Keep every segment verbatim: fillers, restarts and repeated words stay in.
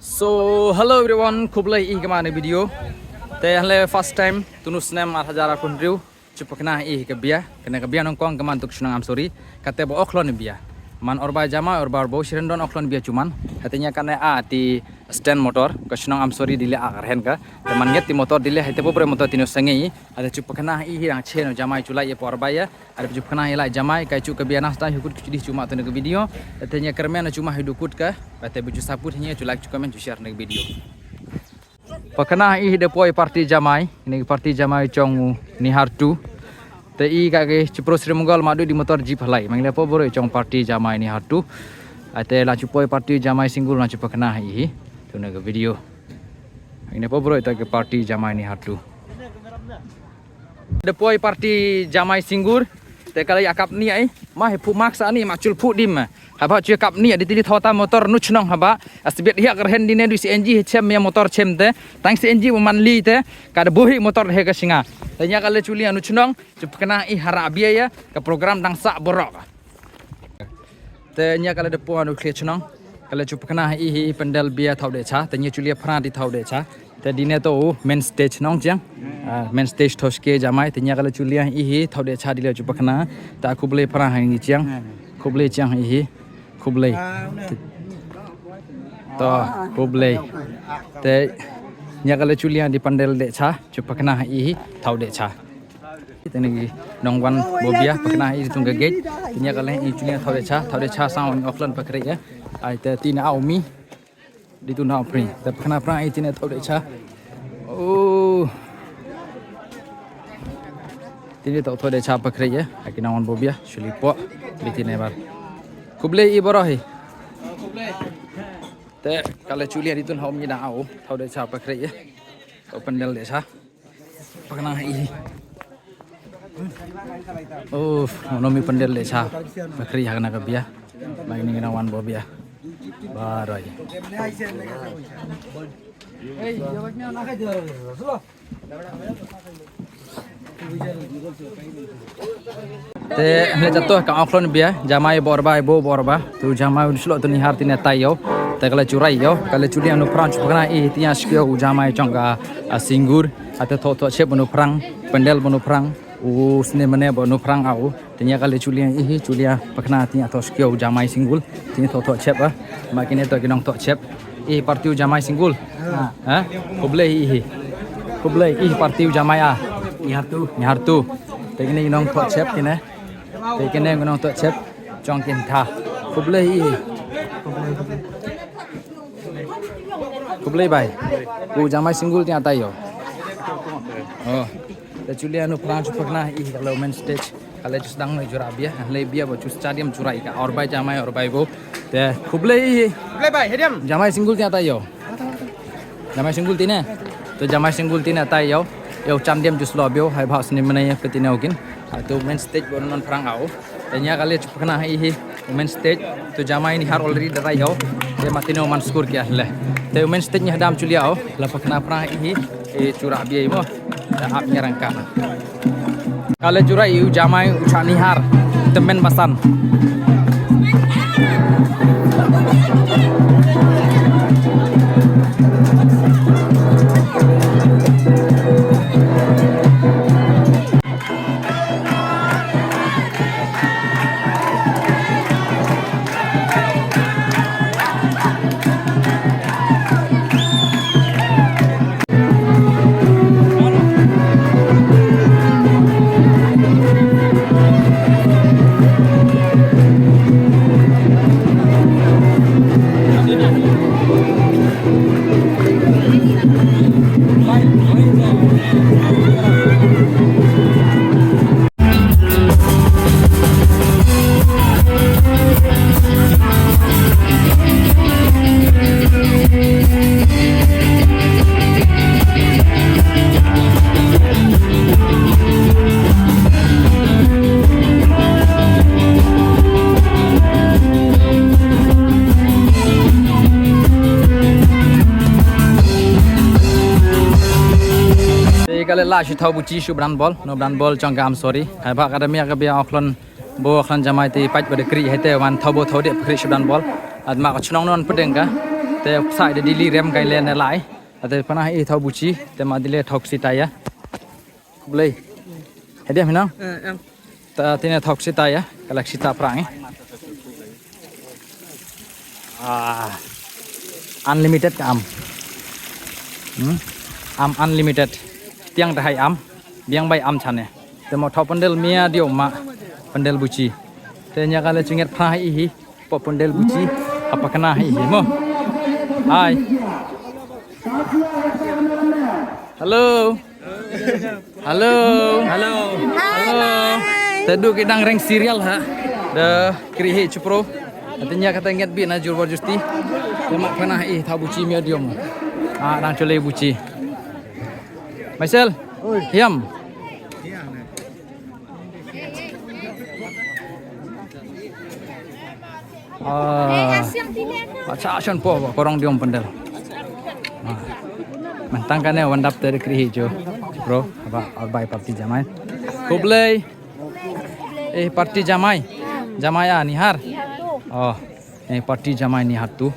So, hello everyone, khublei ïa ka man video. Te hangne first time, tunu snem ar hajar arphew hynriew, ju pynkynmaw ïa ka bia, kane ka bia nyngkong ka man tu ka shnong Amsori, kata ba u khlon bia. Man u rbai jamai, u rbai u rbai u syriem don u khlon bia ju man. Hata ïa kane a ti stand motor, ka shnong Amsori dili a ka rhen ka. Te man nget ti motor dili, hata ba brei motor tino sangei, hata ju pynkynmaw ïa hi dang chen u jamai ju lai ïa u rbai ïa. Ada baju pkna ila jamai kai chu ka bia nasta hi kut kut di chuma tu na ka video. Tanya kermen chuma hi dukut ka. Bate baju saput hanya chu like chu comment chu share na ka video. Pkna i hi da poi party jamai. Ni party jamai chong ni hartu. Te i ka ke chipro Sri Mongol madu di motor jeep halai. Mangle po boro chong party jamai ni hartu. Ate la chu poi party jamai single na chu pkna i hi. Tu na ka video. Ini po boro ita ke party jamai ni hartu. Da poi party jamai single. Te kala ïa kap ni ai. Ma he phu mak sa ni ma chul phu dim. Haba chu kap ni di tili thota motor nu chnong haba. Asbit hiak rhen di ne du C N G he chem ya motor chem te. Tang C N G man li te. Kada bohi motor he ka singa. Te nya kala chuli anu chnong. Chu pkna i hara bia ya. Ka program dang sa borok. Te nya kala da poi anu khlia chnong. Kala chu pkna i hi pandal bia thau de cha. Te nya chuli phra di thau de cha. Te dine to main stage nong chiang. Ah, main stage thoske jamai te nya kala chulia i hi thau de cha dile chu pakna. Ta khublei phra ha ngi chiang. Khublei chiang i hi. Khublei. To khublei. Te nya kala chulia di pandal de cha chu pakna i hi thau de cha. Te ni nong wan bobia pakna i tung ka gate. Te nya kala i chulia thau de cha, thau de cha sa ong oklan pakre ya. Ai te tina au mi. Di tu na pri. Te phna pra i tine thau de cha. Oh. Tine thau thau de cha pakre ye. Aki na wan bobia. Shuli po. Di tine bar. Khublei i boro hi. Te kala chulia di tu na mi da au. Thau de cha pakre ye. Open del de cha. Pakna i. Oh, ono mi pandal de cha. Pakri hakna ka bia. Mai ni na wan bo bia. Baroi. Te ne jatuh ka oklon bia, jamai borba, bo borba. Tu jamai un slo tu ni har tine tai yo. Te kala churai yo, kala chuli anu pran chu pakna i tia skio jamai chong ka a single. Ate tho tho chep banu phrang, pandal banu phrang, u sne mane banu phrang au. Tanya kale chulia ihi, chulia pakna tanya tho skio jamai single. Tanya tho tho chep ah. Ma kine to kinong tho chep. Ihi partiu jamai single. Ha? Khublei ihi. Khublei ihi partiu jamai ah. Ni hartu. Ni hartu. Te kine kinong tho chep kine. Te kine kinong tho chep. Chong kin tha. Khublei ihi. Khublei bai. U jamai single tanya tai yo. Oh. Te chulia nu phrang chu pakna ihi kalo main stage. Kale chu sdang nu jura bia, le bia bo chu stadium chura ika or bai jamai or bai bo. Te khublei ihi. Khublei bai, hediam. Jamai single tanya tai yo. Jamai single tine. To jamai single tine tai yo. Yo chan diam chu slo bio, hai bha sni mane ya petine okin. To main stage bo non phrang au. Te nya kale chu pakna ihi. Main stage to jamai ni har already darai yo. Te matino man skur kya le. Te main stage ni hadam chulia o. La pakna phrang ihi. E chura bia imo. Da ap nyarang ka. Kale chura iu jamai ucha ni har. Temen basan. Te kale la shu thau buchi shu bran bol, no bran bol chong ka am sorry. Hai ba ka da mia ka bia oklon bo oklon jamai te pach ba de kri hai te wan thau bo thau de kri shu bran bol. At ma ka chnong non pedeng ka. Te sa da dili rem kai len lai. Ate pynah i thaw buchi, te ma dile thaw ksita ïa. Khublei. Hediam hinang. Ta tine thaw ksita ïa, ka la ksita phrang i. Ah, unlimited ka am. Hmm? Am unlimited. Tiang da hai am. Biang bai am chane. Te mo thaw pandel mia dio ma pandel buchi. Te nya ka le chinget pha hi hi. Po pandel buchi. Apa kena hi hi mo. Hai. Hello. Hello. Hello. Hello. Te du ki dang reng serial ha. Da kri hi chupro. Te nya kata nget bi na jur bar justi. Te ma kena hi thaw buchi mia dio ma. Ah, dang chule buchi. Michael. Hiam. Ah. Acha shan po ba korong diom pandel. Ah. Mentang kane wandap teri krihi jo. Bro, ba arbai parti jamai. Khublei. Eh, parti jamai. Jamai ah, Nihar. Oh. Eh, parti jamai Nihar tu.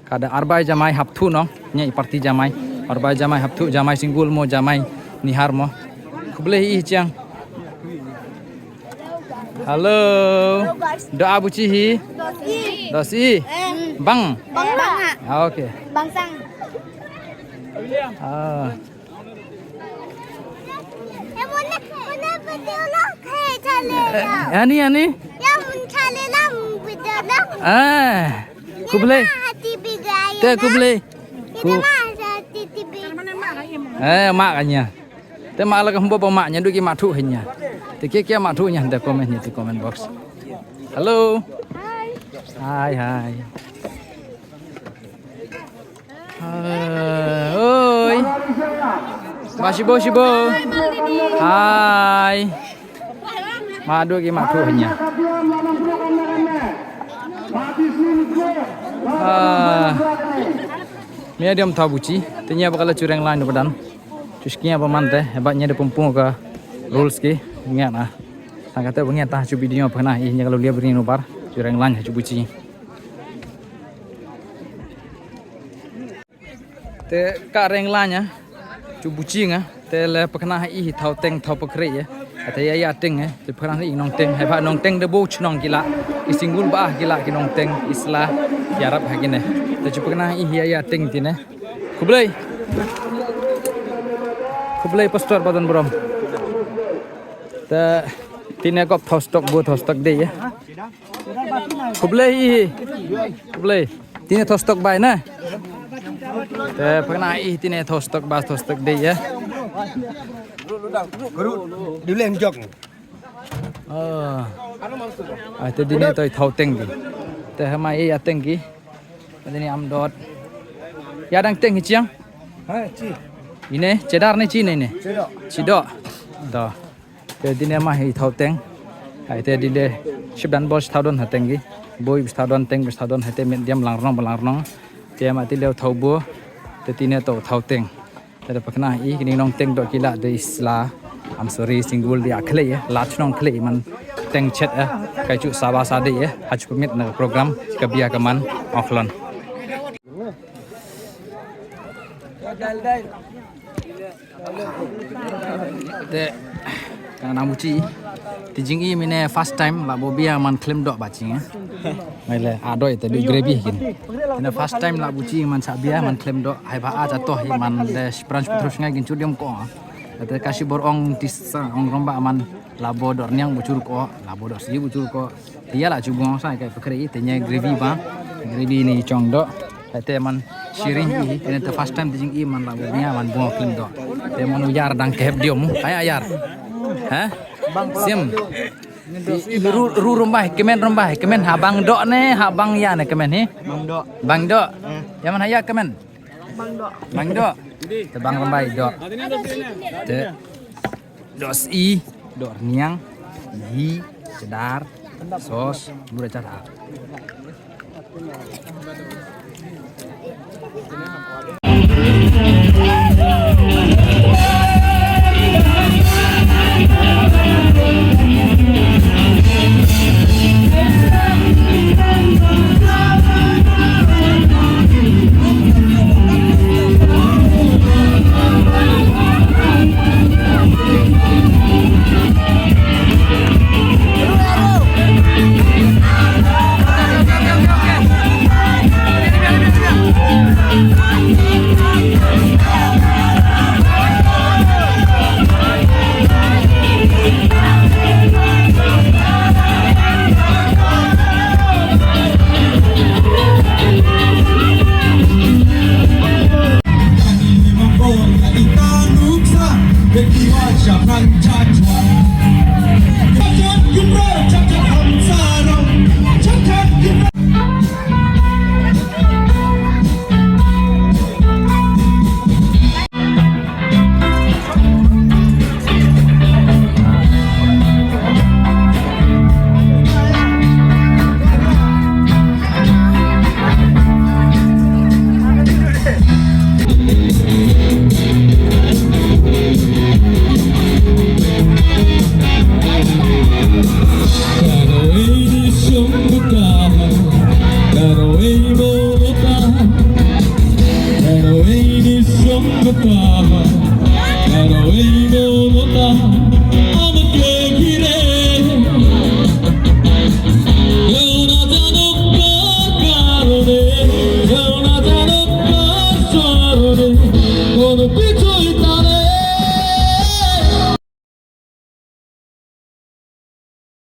Kada arbai jamai hapthu nong, nyai parti jamai. Arbai jamai hapthu, jamai single mo jamai Nihar mo. Khublei hi chiang. Hello. Doa buchi hi. Dosi. Bang. Ah, okay. Bang sang. Ah. Ani, ani. Ah. Khublei. Te khublei. Ku. Eh, mak kanya. Te mak la ka hmbo ba mak nya du ki mak thuh hanya. Te ke ke mak thuh nya te comment nya te comment box. Hello. Hai hai. Hai. Oi. Ma shibo shibo. Hai. Ma du ki ma thu hanya. Ah. Mia diam thaw buchi. Te nya ba ka la chureng line ba dan. Chuskia ba man te. Ba nya de pumpung ka rules ki. Nya na. Sang kata ba nya ta chu video pernah i nya ka lu lia bri nubar. Chureng line chu buchi. Te ka reng la nya. Chu buchi nga. Te le pakna ha i hi thaw teng thaw pakre ye. Ate ya ya teng eh. Te pakna ha i nong teng. Hai ba nong teng de bo chnong kila. I single ba kila ki nong teng isla. Ya rap ha kine. Te chu pakna ha i hi ya ya teng tine. Khublei. Khublei pastor Badan Brom. Te tine kop thaw stok bo thaw stok de ye. Khublei hi hi. Khublei. Tine thaw stok bai na. Te pakna i tine thaw stok ba thaw stok de ya. Guru, dulem jok. Oh. Ai te dine toi thaw teng ki. Te hama i ya teng ki. Dine am dot. Ya dang teng hi chiang. Ha, chi. Ine chedar ne chi ne ne. Chi do. Chi do. Do. Te dine ma hi thaw teng. Hai te dine ship dan bol thaw don ha teng gi. Boi bis thaw don teng bis thaw don hai te met diam lang rong ba lang rong. Te ma ti leo thaw bo. Te tine to thaw teng. Te da pakna i kini nong teng do kila de isla. I'm sorry single dia khle ya. La chnong khle man teng chet eh. Kai chu saba sa de eh. Haj pemit na program ka bia ka man okhlon. Te kana na muchi ti jing i mine first time la bo bia man klem dok ba ching eh. Mai le a doi te du gravy kin. Ina first time la buchi man sa bia man klem dok hai ba a cha to hi man de branch putrus ngai gin chudiam ko. Te kasi bor ong tis ong romba man la bo dor niang buchur ko la bo dor si buchur ko. Te ya la chu bong sa kai pakre te nya gravy ba. Gravy ni chong do. Te man shiring i te first time te jing i man la bo nya man bong klim do. Te man u yar dang kep diom. Ai ayar. Ha? Sim. Ru ru rumbai kemen rumbai kemen ha bang do ne ha bang ya ne kemen hi. Bang do. Bang do. Ya man ha ya kemen. Bang do. Bang do. Te bang rumbai do. Te Dos i, dor niang, i, cedar, sos, bura cara.